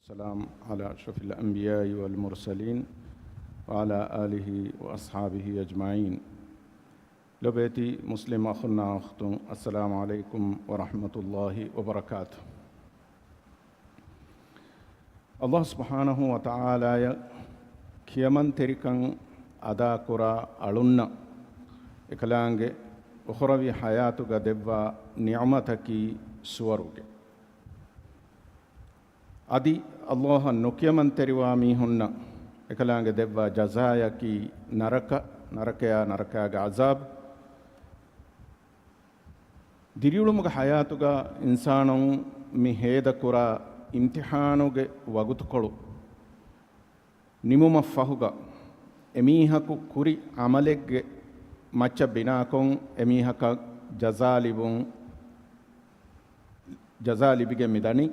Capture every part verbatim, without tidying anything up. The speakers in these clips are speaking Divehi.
والسلام على أشرف الأنبياء والمرسلين وعلى آله وأصحابه أجمعين. ލޮބުވެތި މުސްލިމް އަޚުންނާ އުޚްތުން، އައްސަލާމު ޢަލައިކުމް ވަރަޙްމަތުﷲި ވަބަރަކާތު. ﷲ ސުބްޙާނަހޫ ވަތަޢާލާއަށް ކިޔަމަންތެރިކަން އަދާކުރާ އަޅުންނަށް އެކަލާނގެ އުޚްރަވީ ޙަޔާތުގަ ދެއްވާ ނިޢުމަތަކީ ސުވަރުގެ. އަދި ﷲ އަށް ނުކިޔަމަންތެރިވާ މީހުންނަށް އެކަލާނގެ ދެއްވާ ޖަޒާއަކީ ނަރަކަ، ނަރަކަޔާ، ނަރަކައިގެ ޢަޒާބު. ދިރިއުޅުމުގެ ޙަޔާތުގަ އިންސާނުން މި ހޭދަކުރާ އިމްތިޙާނުގެ ވަގުތުކޮޅު ނިމުމަށްފަހުގަ، އެމީހަކު ކުރި ޢަމަލެއްގެ މައްޗަށް ބިނާކޮށް އެމީހަކަށް ޖަޒާ ލިބުން، ޖަޒާ ލިބިގެން މިދަނީ.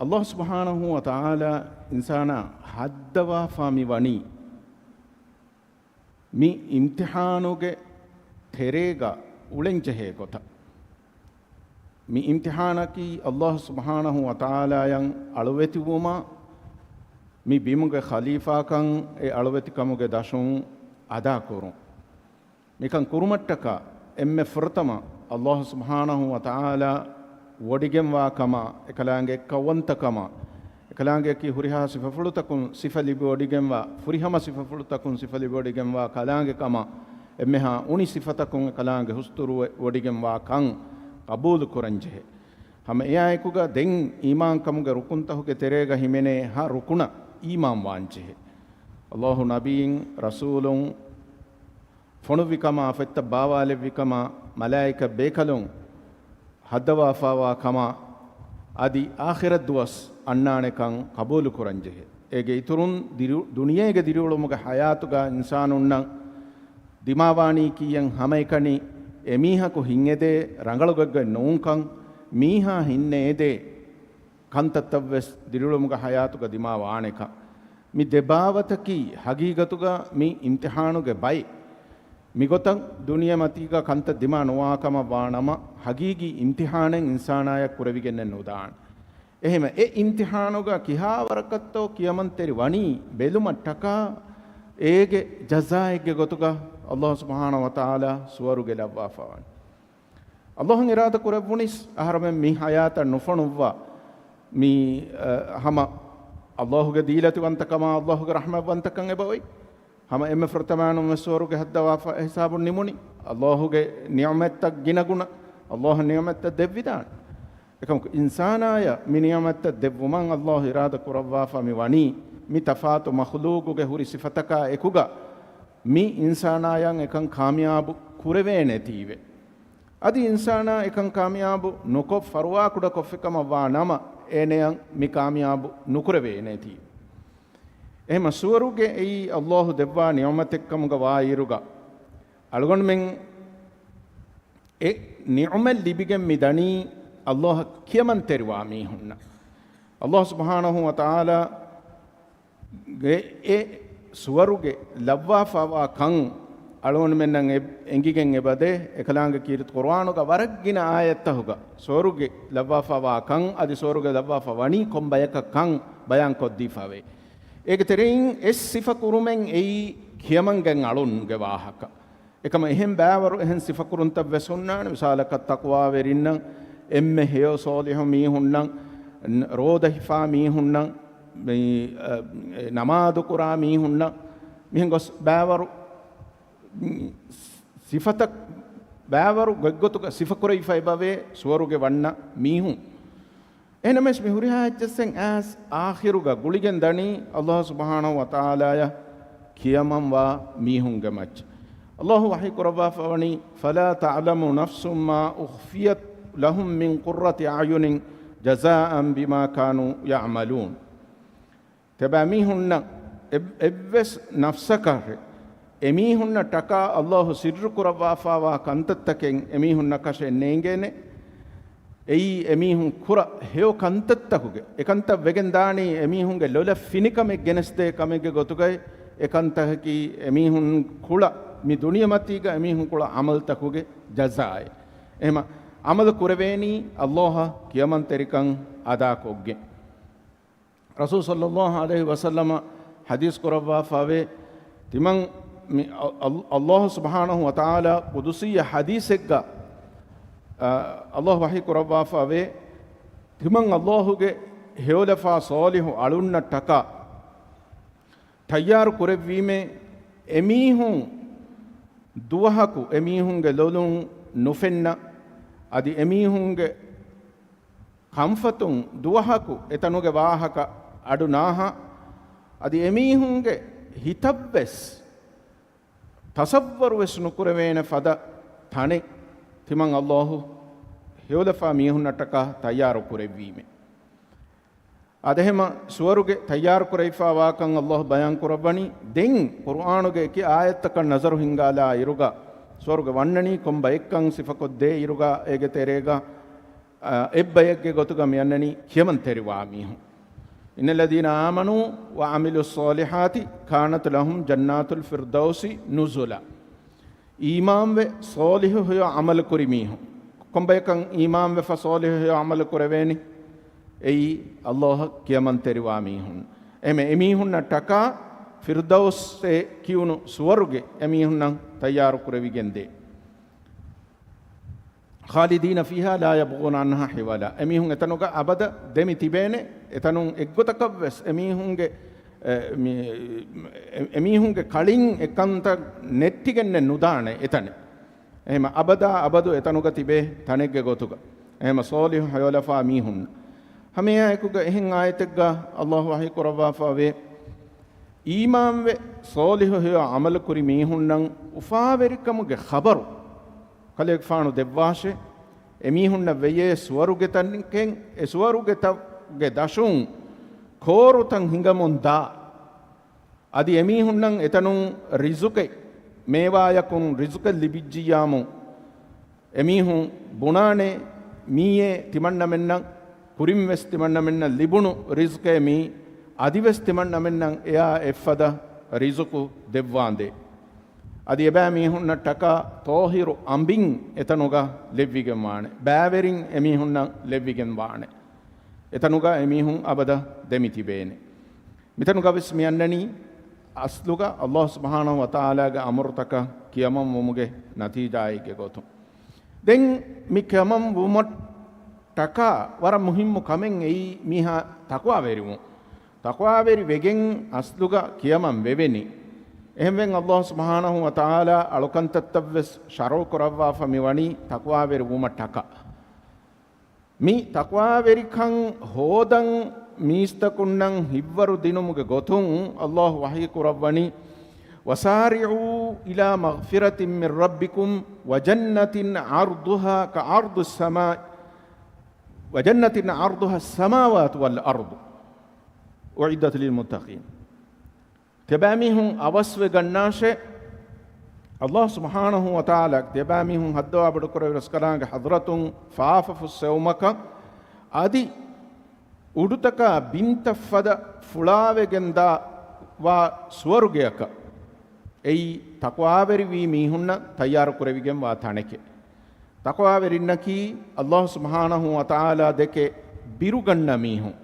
ﷲ ސުބްޙާނަހޫ ވަތަޢާލާ އިންސާނާ ހައްދަވާފާ މި ވަނީ މި އިމްތިޙާނުގެ ތެރޭގަ އުޅެންޖެހޭ ގޮތަށް. މި އިމްތިޙާނަކީ ﷲ ސުބްޙާނަހޫ ވަތަޢާލާއަށް އަޅުވެތިވުމަށް މި ބިމުގެ ޚަލީފާކަން، އެ އަޅުވެތިކަމުގެ ދަށުން އަދާކުރުން. މިކަން ކުރުމަށްޓަކާ އެންމެ ފުރަތަމަ ﷲ ސުބްޙާނަހޫ ވަތަޢާލާ ވޮޑިގެންވާ ކަމާ، އެކަލާނގެ އެއްކައުވަންތަކަމާ، އެކަލާނގެއަކީ ހުރިހާ ސިފަފުޅުތަކުން ސިފަ ލިބިވޮޑިގެންވާ، ފުރިހަމަ ސިފަފުޅުތަކުން ސިފަ ލިބިވޮޑިގެންވާ ކަލާނގެކަމާ، އެންމެހާ އުނި ސިފަތަކުން އެކަލާނގެ ހުސްތުރުވެ ވޮޑިގެންވާ ކަން ޤަބޫލު ކުރަންޖެހޭ. ހަމަ އެއާއެކުގަ ދެން އީމާންކަމުގެ ރުކުންތަކުގެ ތެރޭގަ ހިމެނޭ ހަ ރުކުނަށް އީމާން ވާންޖެހޭ. ﷲ ނަބީން، ރަސޫލުން، ފޮނުއްވިކަމާ، ފޮތްތައް ބާވާލެއްވިކަމާ، މަލާއިކަ ބޭކަލުން ހައްދަވާފާވާ ކަމާ، އަދި އާޚިރަތް ދުވަސް އަންނާނެކަން ޤަބޫލު ކުރަންޖެހޭ. އޭގެ އިތުރުން ދިރި-، ދުނިޔޭގެ ދިރިއުޅުމުގެ ޙަޔާތުގަ އިންސާނުންނަށް ދިމާވާނީ ކީއްޔެއް؟ ހަމައެކަނި އެމީހަކު ހިތްއެދޭ ރަނގަޅުގޮތްގައި ނޫންކަން، މީހާ ހިތްނެއެދޭ ކަންތައްތައްވެސް ދިރިއުޅުމުގެ ޙަޔާތުގަ ދިމާވާނެކަން. މި ދެބާވަތަކީ ޙަޤީޤަތުގަ މި އިމްތިޙާނުގެ ބައެއް. މިގޮތަށް ދުނިޔެމަތީގަ ކަންތައް ދިމާ ނުވާކަމަށް ވާނަމަ، ޙަޤީޤީ އިމްތިޙާނެއް އިންސާނާޔަށް ކުރެވިގެންނެއް ނުދާނެ. އެހެންވެ، އެ އިމްތިޙާނުގަ ކިހާވަރަކަށްތޯ ކިޔަމަންތެރި ވަނީ ބެލުމަށްޓަކާ، އޭގެ ޖަޒާއެއްގެ ގޮތުގަ ﷲ ސުބްޙާނަހޫ ވަތަޢާލާ ސުވަރުގެ ލައްވާފަވަނީ. ﷲ އިރާދަ ކުރެއްވުނީސް އަހަރެމެން މި ޙަޔާތަށް ނުފޮނުއްވާ، މި، އަ، ހަމަ ﷲގެ ދީލަތިވަންތަކަމާ، ﷲގެ ރަޙްމަތްވަންތަކަން އެބައޮތް. ހަމަ އެންމެ ފުރަތަމައިން ސުވަރުގެ ހައްދަވާފަ ހިސާބުން ނިމުނީ. ﷲގެ ނިޢުމަތްތައް ގިނަގުނަ، ﷲ ނިޢުމަތްތައް ދެއްވިދާނެ. އެކަމަކު އިންސާނާޔަށް މި ނިޢުމަތްތައް ދެއްވުމަށް ﷲ އިރާދަ ކުރައްވާފަ މި ވަނީ، މި ތަފާތު މަޚްލޫޤުގެ ހުރި ސިފަތަކާ އެކުގަ މި އިންސާނާޔަށް އެކަން ކާމިޔާބު ކުރެވޭނެތީވެ. އަދި އިންސާނާ އެކަން ކާމިޔާބު ނުކޮށް، ފަރުވާކުޑަކޮށްފިކަމަށް ވާ ނަމަ، އޭނަޔަށް މި ކާމިޔާބު ނުކުރެވޭނެތީ. އެހެމަ ސުވަރުގެ އެއީ ﷲ ދެއްވާ ނިޢުމަތެއްކަމުގަ ވާއިރުގަ، އަޅުގަނޑުމެން އެ ނިޢުމަތް ލިބިގެން މި ދަނީ ﷲ އަށް ކިޔަމަންތެރިވާ މީހުންނަށް. ﷲ ސުބްޙާނަހޫ ވަތަޢާލާ ގެ އެ ސުވަރުގެ ލައްވާފަވާ ކަން އަޅުގަނޑުމެންނަށް އެ-، އެނގިގެން އެބަދޭ، އެކަލާނގެ ކީރިތި ޤުރުއާނުގަ ވަރަށް ގިނަ އާޔަތްތަކުގަ ސުވަރުގެ ލައްވާފަވާ ކަން އަދި ސުވަރުގެ ލައްވާފަ ވަނީ ކޮން ބަޔަކަށް ކަން ބަޔާން ކޮށްދީފަވޭ. އޭގެ ތެރެއިން އެއް ސިފަ ކުރުމެއް އެއީ ކިޔަމަންގެން އަޅުންގެ ވާހަކަ. އެކަމަ އެހެން ބައިވަރު އެހެން ސިފަ ކުރުންތައް ވެސް ހުންނާނެ. މިސާލަކަށް ތަޤްވާވެރިންނަށް، އެންމެ ހެޔޮ ޞާލިޙު މީހުންނަށް، ރޯދަ ހިފާ މީހުންނަށް، މި، އަ، ނަމާދު ކުރާ މީހުންނަށް، މިހެން ގޮސް ބައިވަރު، މި، ސިފަތައް ބައިވަރު ގޮތްގޮތުގަ ސިފަ ކުރެވިފަ އެބަވޭ ސުވަރުގެ ވަންނަ މީހުން. އެހެނަމެސް މި ހުރިހާ އެއްޗެއްސެން އައިސް އާޚިރުގަ ގުޅިގެން ދަނީ ﷲ ސުބްޙާނަހޫ ވަތަޢާލާޔަށް ކިޔަމަންވާ މީހުންގެ މައްޗަށް. ﷲ ވަޙީ ކުރައްވާފަވަނީ، فَلَا تَعْلَمُ نَفْسٌ مَا أُخْفِيَ لَهُمْ مِنْ قُرَّةِ أَعْيُنٍ جَزَاءً بِمَا كَانُوا يَعْمَلُونَ. ތިބާ މީހުންނަށް އެއް-، އެއްވެސް ނަފްސަކަށް އެމީހުންނަށް ޓަކާ ﷲ ސިއްރު ކުރައްވާފާވާ ކަންތައްތަކެއް އެމީހުންނަކަށެއް ނޭނގޭނެ. އެއީ އެމީހުން ކުރާ ހެޔޮ ކަންތައްތަކުގެ، އެކަންތައް ވެގެން ދާނީ އެމީހުންގެ ލޮލަށް ފިނިކަމެއް ގެނެސްދޭ ކަމެއްގެ ގޮތުގައި، އެކަންތަކަކީ އެމީހުން ކުޅަ، މި ދުނިޔެމަތީގަ އެމީހުން ކުޅަ ޢަމަލުތަކުގެ ޖަޒާއެއް. އެހެމަ ޢަމަލު ކުރެވޭނީ ﷲ އަށް ކިޔަމަންތެރިކަން އަދާކޮށްގެން. ރަސޫލު ޞައްލައްލާހު ޢަލައިހި ވަސައްލަމަ ޙަދީޘް ކުރައްވާފައިވޭ، ތިމަން މި އަ-، އަ-، ﷲ ސުބްޙާނަހު ވަތަޢާލާ ޤުދުސީ ޙަދީޘެއްގަ، އަ، ﷲ ވަޙީ ކުރައްވާފައިވޭ، ތިމަން ﷲގެ ހެޔޮލަފާ ޞާލިޙު އަޅުންނަށްޓަކާ ތައްޔާރު ކުރެއްވީމޭ، އެމީހުން ދުވަހަކު އެމީހުންގެ ލޮލުން ނުފެންނަ، އަދި އެމީހުންގެ ކަންފަތުން ދުވަހަކު އެތަނުގެ ވާހަކަ އަޑު ނާހާ، އަދި އެމީހުންގެ ހިތަށްވެސް ތަޞައްވަރުވެސް ނުކުރެވޭނެ ފަދަ ތަނެއް ތިމަން ﷲ ހެޔޮލަފާ މީހުންނަށްޓަކާ ތައްޔާރު ކުރެއްވީމޭ. އާދެ، އެހެމަ ސުވަރުގެ ތައްޔާރު ކުރެވިފާވާކަން ﷲ ބަޔާން ކުރައްވަނީ. ދެން ޤުރުއާނުގެ އެކި އާޔަތްތަކަށް ނަޒަރު ހިންގާލާ އިރުގަ، ސުވަރުގެ ވަންނަނީ ކޮން ބައެއްކަން ސިފަކޮށްދޭ އިރުގަ، އޭގެ ތެރޭގަ، އާ، އެއްބަޔެއްގެ ގޮތުގަ މިއަންނަނީ ކިޔަމަންތެރިވާ މީހުން. إن الذين آمنوا وعملوا الصالحات كانت لهم جنات الفردوس نزلا. އީމާންވެ ޞާލިޙު ހެޔޮ ޢަމަލު ކުރި މީހުން. ކޮންބަޔަކަށް އީމާންވެފަ ޞާލިޙު ހެޔޮ ޢަމަލު ކުރެވޭނީ؟ އެއީ ﷲ އަށް ކިޔަމަންތެރިވާ މީހުން. އެމެ އެމީހުންނަށް ޓަކާ ފިރްދައުސްއޭ ކިޔުނު ސުވަރުގެ އެމީހުންނަށް ތައްޔާރު ކުރެވިގެންދޭ. خالدين فيها لا يبغون عنها حولا. އެމީހުން އެތަނުގަ އަބަދަށް ދެމި ތިބޭނެ. އެތަނުން އެއްގޮތަކަށްވެސް އެމީހުންގެ، އެ، މި، އެ، އެމީހުންގެ ކަޅިން އެކަންތައް ނެއްޓިގެންނެއް ނުދާނެ އެތަނެއް. އެހެމަ އަބަދާ އަބަދު އެތަނުގަ ތިބޭ ތަނެއްގެ ގޮތުގަ. އެހެމަ ޞާލިޙު ހެޔޮލަފާ މީހުން. ހަމައެއާއެކުގަ އެހެން އާޔަތެއްގަ ﷲ ވަޙީ ކުރައްވާފައިވޭ، އީމާންވެ ޞާލިޙު ހެޔޮ ޢަމަލު ކުރި މީހުންނަށް އުފާވެރިކަމުގެ ޚަބަރު ކަލޭގެފާނު ދެއްވާށޭ. އެމީހުންނަށް ވެޔޭ ސުވަރުގެތަކެއް، އެ ސުވަރުގެތަކުގެ ދަށުން ކޯރުތައް ހިނގަމުން ދާ. އަދި އެމީހުންނަށް އެތަނުން ރިޒުޤެއް، މޭވާޔަކުން ރިޒުޤެއް ލިބިއްޖިއްޔާމު، އެމީހުން ބުނާނެ، މީއޭ ތިމަންނަމެންނަށް، ކުރިންވެސް ތިމަންނަމެންނަށް ލިބުނު ރިޒުޤޭ މީ، އަދިވެސް ތިމަންނަމެންނަށް އެއާ އެއްފަދަ ރިޒުޤު ދެއްވާނދޭ. އަދި އެބައިމީހުންނަށްޓަކާ ޠާހިރު އަނބިން އެތަނުގަ ލެއްވިގެންވާނެ. ބައިވެރިން އެމީހުންނަށް ލެއްވިގެންވާނެ. އެތަނުގަ އެމީހުން އަބަދަށް ދެމިތިބޭނެ. މިތަނުގަވެސް މިއަންނަނީ އަސްލުގަ ﷲ ސުބްޙާނަހު ވަތަޢާލާގެ އަމުރުތަކަށް ކިޔަމަންވުމުގެ ނަތީޖާއެއްގެ ގޮތުން. ދެން މި ކިޔަމަންވުމަށްޓަކާ ވަރަށް މުހިއްމު ކަމެއް އެއީ މީހާ ތަޤްވާވެރިވުން. ތަޤްވާވެރި ވެގެން އަސްލުގަ ކިޔަމަން ވެވެނީ. އެހެންވެން ﷲ ސުބްޙާނަހު ވަތަޢާލާ އަޅުކަންތައްތައްވެސް ޝަރުޢު ކުރައްވާފަ މިވަނީ ތަޤްވާވެރި ވުމަށްޓަކާ. މި ތަޤްވާވެރިކަން ހޯދަން މީސްތަކުންނަށް ހިއްވަރު ދިނުމުގެ ގޮތުން ﷲ ވަޙީ ކުރައްވަނީ، وسارعوا إلى مغفرة من ربكم وجنة عرضها كعرض السماء، وجنة عرضها السماوات والأرض أعدت للمتقين. ތިޔަބައިމީހުން އަވަސްވެ ގަންނާށޭ، ﷲ ސުބްޙާނަހު ވަތަޢާލާ ތިޔަބައިމީހުން ހައްދަވާ ބޮޑުކުރެއްވި ރަސްކަލާނގެ ޙަޟްރަތުން ފާފަ ފުއްސެވުމަކަށް، އަދި އުޑުތަކާ ބިންތައް ފަދަ ފުޅާވެގެންދާ ވާ ސުވަރުގެއަކަށް. އެއީ ތަޤްވާވެރިވީ މީހުންނަށް ތައްޔާރު ކުރެވިގެންވާ ތަނެކޭ. ތަޤްވާވެރިންނަކީ ﷲ ސުބްޙާނަހު ވަތަޢާލާ ދެކެ ބިރުގަންނަ މީހުން.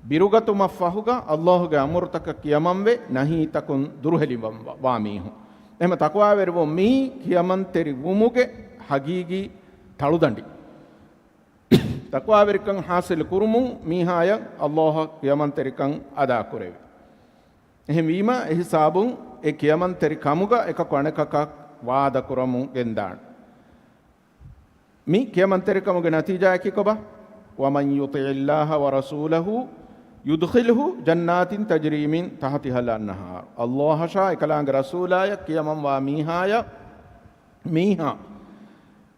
ބިރުގަތުމަށްފަހުގަ ﷲގެ އަމުރުތަކަށް ކިޔަމަންވެ ނަހީތަކުން ދުރުހެލިވަން ވާ މީހުން. އެހެމަ ތަޤްވާވެރިވުން މީ ކިޔަމަންތެރި ވުމުގެ ޙަޤީޤީ ތަޅުދަނޑި. ތަޤްވާވެރިކަން ޙާޞިލު ކުރުމުން މީހާޔަށް ﷲ އަށް ކިޔަމަންތެރިކަން އަދާކުރެވޭ. އެހެންވީމަ، އެހިސާބުން އެ ކިޔަމަންތެރި ކަމުގަ އެކަކު އަނެކަކަށް ވާދަކުރަމުން ގެންދާނެ. މި ކިޔަމަންތެރިކަމުގެ ނަތީޖާއަކީ ކޮބާ؟ ومن يطع الله ورسوله يدخله جنات تجري من تحتها الأنهار. ﷲ އަށާ އެކަލާނގެ ރަސޫލާޔަށް ކިޔަމަންވާ މީހާޔަށް، މީހާ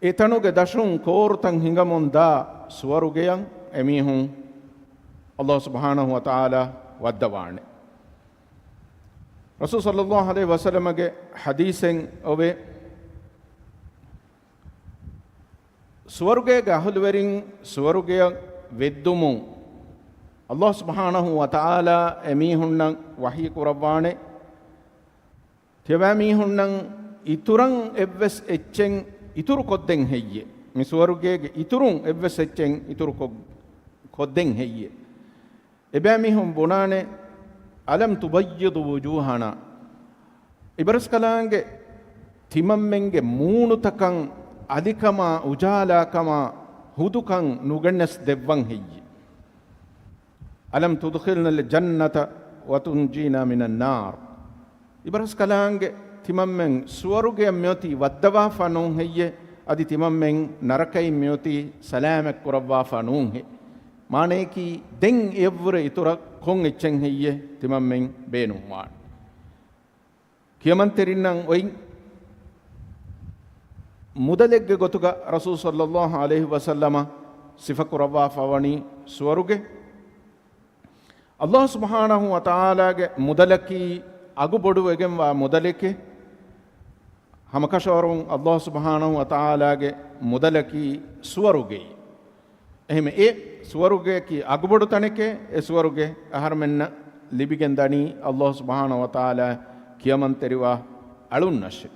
އެތަނުގެ ދަށުން ކޯރުތައް ހިނގަމުން ދާ ސުވަރުގެޔަށް އެމީހުން ﷲ ސުބްޙާނަހު ވަތަޢާލާ ވައްދަވާނެ. ރަސޫލު ޞައްލައްލާހު ޢަލައިހި ވަސައްލަމަގެ ޙަދީޘެއް އޮވޭ، ސުވަރުގޭގެ އަހުލުވެރިން ސުވަރުގެޔަށް ވެއްދުމުން ﷲ ސުބްޙާނަހު ވަތަޢާލާ އެމީހުންނަށް ވަޙީ ކުރައްވާނެ، ތިޔަބައިމީހުންނަށް އިތުރަށް އެއްވެސް އެއްޗެއް އިތުރު ކޮށްދޭން ހެއްޔޭ؟ މި ސުވަރުގޭގެ އިތުރުން އެއްވެސް އެއްޗެއް އިތުރުކޮށް، ކޮށްދެން ހެއްޔޭ؟ އެބައިމީހުން ބުނާނެ، "ألم تبيض وجوهنا؟" އިބަރަސްކަލާނގެ ތިމަންމެންގެ މޫނުތަކަށް އަލިކަމާ، އުޖާލާކަމާ، ހުދުކަން ނުގެނެސް ދެއްވަން ހެއްޔޭ؟ "ألم تدخلنا الجنة وتنجينا من النار؟" އިބަރަސްކަލާނގެ ތިމަންމެން ސުވަރުގެއަށް މިއޮތީ ވައްދަވާފަ ނޫން ހެއްޔޭ؟ އަދި ތިމަންމެން ނަރަކައިން މިއޮތީ ސަލާމަތް ކުރައްވާފަ ނޫން ހޭ؟ މާނަޔަކީ، ދެން އެއަށްވުރެ އިތުރަށް ކޮން އެއްޗެއް ހެއްޔޭ ތިމަންމެން ބޭނުންވާނެ؟ ކިޔަމަންތެރިންނަށް އޮތް މުދަލެއްގެ ގޮތުގަ ރަސޫލު ޞައްލައްލާހު ޢަލައިހި ވަސައްލަމަ ސިފަކުރައްވާފަ ވަނީ ސުވަރުގެ. އައްލާހު ސުބްޙާނަހު ވަތަޢާލާގެ މުދަލަކީ އަގުބޮޑުވެގެންވާ މުދަލެކޭ. ހަމަކަށަވަރުން އައްލާހު ސުބްޙާނަހު ވަތަޢާލާގެ މުދަލަކީ ސުވަރުގެއީ. އެހެން އެ ސުވަރުގެއަކީ އަގުބޮޑު ތަނެކޭ. އެ ސުވަރުގެ އަހަރުމެންނަށް ލިބިގެން ދަނީ އައްލާހު ސުބްޙާނަހު ވަތަޢާލާ ކިޔަމަންތެރިވާ އަޅުންނަށޭ.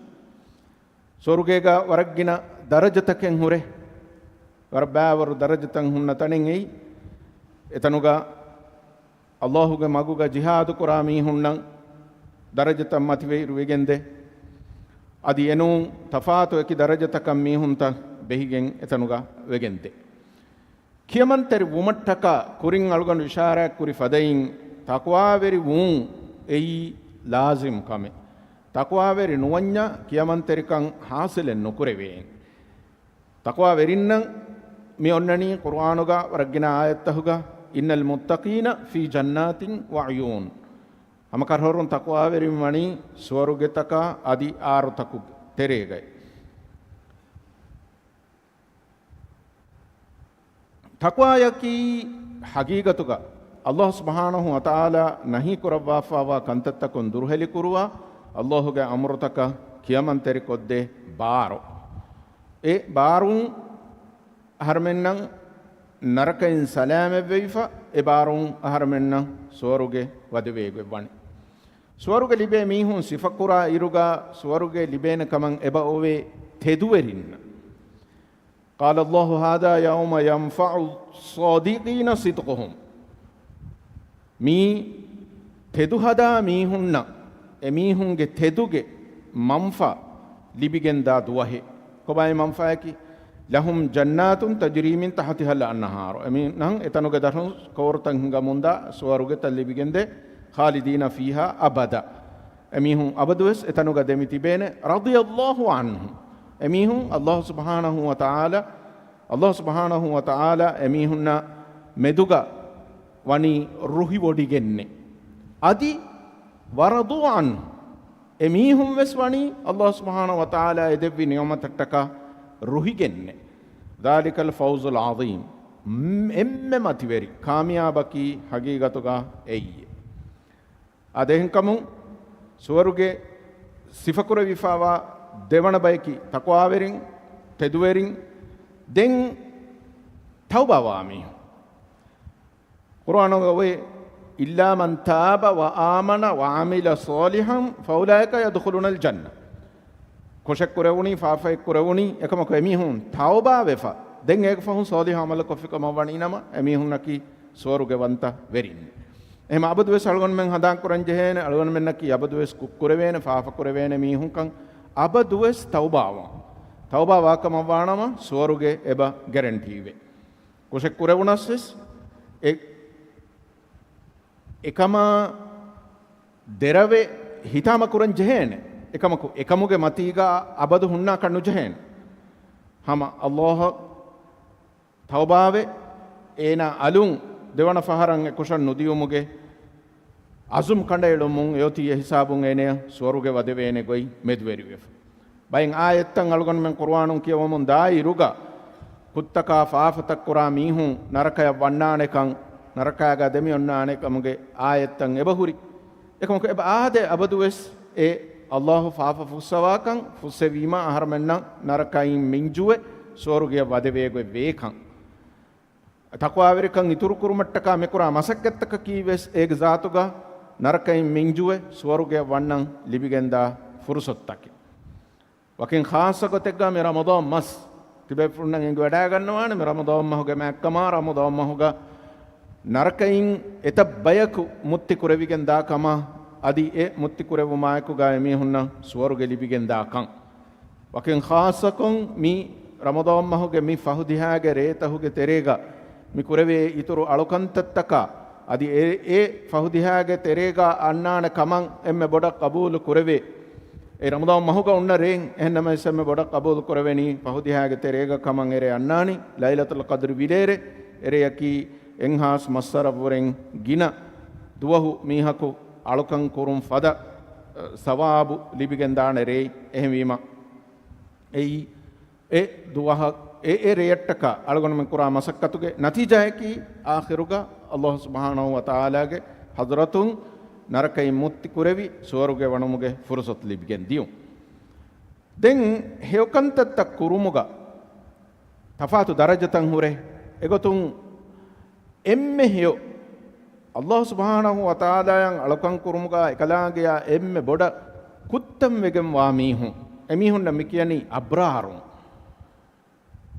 ސުވަރުގޭގަ ވަރަށް ގިނަ ދަރަޖަތަކެއް ހުރޭ. ވަރަށް ބައިވަރު ދަރަޖަތައް ހުންނަ ތަނެއް އެއީ. އެތަނުގަ އައްލާހުގެ މަގުގަ ޖިހާދު ކުރާ މީހުންނަށް ދަރަޖަތައް މަތިވެއިރު ވެގެންދޭ. އަދި އެނޫން ތަފާތު އެކި ދަރަޖަތަކަށް މީހުންތައް ބެހިގެން އެތަނުގަ ވެގެންދޭ. ކިޔަމަންތެރި ވުމަށްޓަކާ ކުރިން އަޅުގަނޑު އިޝާރާތް ކުރި ފަދައިން، ތަޤްވާވެރި ވުން އެއީ ލާޒިމް ކަމެއް. ތަޤްވާވެރި ނުވަންޏާ ކިޔަމަންތެރިކަން ޙާޞިލެއް ނުކުރެވޭނެ. ތަޤްވާވެރިންނަށް މި އޮންނަނީ ޤުރުއާނުގަ ވަރަށް ގިނަ އާޔަތްތަހުގަ، "إن المتقين في جنات وعيون." ހަމަކަށަވަރުން ތަޤްވާވެރިން ވަނީ ސުވަރުގެތަކާ އަދި އާރުތަކުގެ ތެރޭގައި. ތަޤްވާޔަކީ ޙަޤީޤަތުގަ އައްލާހު ސުބްޙާނަހު ވަތަޢާލާ ނަހީ ކުރައްވާފައިވާ ކަންތައްތަކުން ދުރުހެލިކުރުވާ، އައްލާހުގެ އަމުރުތަކަށް ކިޔަމަންތެރިކޮށްދޭ ބާރު. އެ ބާރުން އަހަރުމެންނަށް ނަރަކައިން ސަލާމަތްވެވިފަ، އެ ބާރުން އަހަރުމެންނަށް ސުވަރުގެ ވަދެވޭގޮތް ވަނީ. ސުވަރުގެ ލިބޭ މީހުން ސިފަކުރާ އިރުގަ ސުވަރުގެ ލިބޭނެ ކަމަށް އެބަ އޮވޭ ތެދުވެރިންނަށް. قال الله هذا يوم ينفع الصادقين صدقهم. މީ ތެދު ހަދާ މީހުންނަށް އެމީހުންގެ ތެދުގެ މަންފާ ލިބިގެންދާ ދުވަހެއް. ކޮބާއި މަންފާއަކީ؟ لهم جنات تجري من تحتها الأنهار. އެމީހުންނަށް އެތަނުގެ ދަށުން ކޯރުތައް ހިނގަމުންދާ ސުވަރުގެތައް ލިބިގެންދޭ. خالدين فيها أبدا. އެމީހުން އަބަދުވެސް އެތަނުގަ ދެމި ތިބޭނެ. رضي الله عنهم. އެމީހުން އައްލާހު ސުބްޙާނަހު ވަތަޢާލާ، އައްލާހު ސުބްޙާނަހު ވަތަޢާލާ އެމީހުންނާ މެދުގަ ވަނީ ރުހިވޮޑިގެންނެ. އަދި ورضوا عنه. އެމީހުން ވެސް ވަނީ އައްލާހު ސުބްޙާނަހު ވަތަޢާލާ އެދެއްވި ނިޢުމަތަށްޓަކާ ރުހިގެންނެ. ذلك الفوز العظيم. އެންމެ މަތިވެރި ކާމިޔާބަކީ ޙަޤީޤަތުގަ އެއީ. އާދެ، އެހެންކަމުން ސުވަރުގެ ސިފަކުރެވިފައިވާ ދެވަނަ ބަޔަކީ ތަޤްވާވެރިން، ތެދުވެރިން. ދެން ތައުބާވާ މީހުން. ޤުރުއާނުގަ އޮވޭ، إلا من تاب وآمن وعمل صالحا فأولئك يدخلون الجنة. ކުށެއް ކުރެވުނީ، ފާފައެއް ކުރެވުނީ، އެކަމަކު އެމީހުން ތައުބާވެފަ، ދެން އޭގެ ފަހުން ޞާލިޙު ޢަމަލެއް ކޮށްފި ކަމަށް ވަނީ ނަމަ، އެމީހުންނަކީ ސުވަރުގެ ވަންތަ ވެރިން. އެހެން އަބަދުވެސް އަޅުގަނޑުމެން ހަނދާން ކުރަން ޖެހޭނެ، އަޅުގަނޑުމެންނަކީ އަބަދުވެސް ކުށް ކުރެވޭނެ، ފާފަ ކުރެވޭނެ މީހުންކަން. އަބަދުވެސް ތައުބާވާ، ތައުބާ ވާ ކަމަށް ވާނަމަ، ސުވަރުގެ އެބަ ގެރެންޓީވޭ. ކުށެއް ކުރެވުނަސް ވެސް އެ، އެކަމާ ދެރަވެ ހިތާމަ ކުރަން ޖެހޭނެ. އެކަމަކު، އެކަމުގެ މަތީގަ އަބަދު ހުންނާކަށް ނުޖެހޭނެ. ހަމަ އައްލާހަށް ތައުބާވެ، އޭނާ އަލުން ދެވަނަ ފަހަރަށް އެކުށަށް ނުދިޔުމުގެ އަޒުމް ކަނޑައެޅުމުން އެއޮތީ އެހިސާބުން އޭނަޔަށް ސުވަރުގެ ވަދެވޭނެ ގޮތް މެދުވެރިވެފަ. ބައެއް އާޔަތްތައް އަޅުގަނޑުމެން ޤުރުއާނުން ކިޔަވަމުން ދާއިރުގަ ކުށްތަކާ ފާފަތައް ކުރާ މީހުން ނަރަކަޔަށް ވަންނާނެކަން، ނަރަކާގަ ދެމިއޮންނާނެ ކަމުގެ އާޔަތްތައް އެބަހުރި. އެކަމަކު އެބަ އާދޭ އަބަދުވެސް އެ އައްލާހު ފާފަ ފުއްސަވާކަން، ފުއްސެވީމަ އަހަރުމެންނަށް ނަރަކައިން މިންޖުވެ ސުވަރުގެޔަށް ވަދެވޭގޮތް ވޭކަން. ތަޤްވާވެރިކަން އިތުރުކުރުމަށްޓަކާ މިކުރާ މަސައްކަތްތަކަކީ ވެސް އޭގެ ޒާތުގަ ނަރަކައިން މިންޖުވެ ސުވަރުގެޔަށް ވަންނަން ލިބިގެންދާ ފުރުޞަތުތަކެއް. ވަކިން ޚާއްޞަ ގޮތެއްގަ މި ރަމަޟާން މަސް ތިބޭފުޅުންނަށް އެނގިވަޑައިގަންނަވާނެ މި ރަމަޟާން މަހުގެ މާތްކަމާ، ރަމަޟާން މަހުގަ ނަރަކައިން އެތައް ބަޔަކު މުއްތި ކުރެވިގެން ދާ ކަމާ، އަދި އެ މުއްތި ކުރެވުމާއެކުގަ އެމީހުންނަށް ސުވަރުގެ ލިބިގެން ދާ ކަން. ވަކިން ޚާއްޞަކޮށް މި ރަމަޟާން މަހުގެ މި ފަހު ދިހާގެ ރޭތަހުގެ ތެރޭގަ މި ކުރެވޭ އިތުރު އަޅުކަންތައްތަކާ، އަދި އެ، އެ ފަހު ދިހާގެ ތެރޭގަ އަންނާނެ ކަމަށް އެންމެ ބޮޑަށް ޤަބޫލު ކުރެވޭ. އެ ރަމަޟާން މަހުގަ އޮންނަ ރޭން، އެހެންނަމަވެސް އެންމެ ބޮޑަށް ޤަބޫލު ކުރެވެނީ ފަހު ދިހާގެ ތެރޭގަ ކަމަށް އެރޭ އަންނާނީ، ލައިލަތުލް ޤަދްރި ވިލޭރޭ. އެރެޔަކީ އެއްހާސް މައްސަރަށްވުރެން ގިނަ ދުވަހު މީހަކު އަޅުކަން ކުރުން ފަދަ، އަ، ސަވާބު ލިބިގެން ދާނެ ރޭ. އެހެންވީމަ، އެއީ އެ ދުވަހަށް އެ، އެ ރެޔަށްޓަކާ އަޅުގަނޑުމެން ކުރާ މަސައްކަތުގެ ނަތީޖާއަކީ، އާޚިރުގަ ﷲ ސުބްޙާނަހޫ ވަތަޢާލާގެ ޙަޟްރަތުން ނަރަކައިން މުއްތި ކުރެވި، ސުވަރުގެ ވަނުމުގެ ފުރުޞަތު ލިބިގެން ދިޔުން. ދެން ހެޔޮކަންތައްތައް ކުރުމުގަ ތަފާތު ދަރަޖަތައް ހުރޭ. އެގޮތުން އެންމެ ހެޔޮ، ﷲ ސުބްޙާނަހޫ ވަތަޢާލާއަށް އަޅުކަން ކުރުމުގަ އެކަލާނގެޔާ އެންމެ ބޮޑަށް ކުއްތަން ވެގެން ވާ މީހުން، އެމީހުންނަށް މި ކިޔަނީ އަބްރާރުން.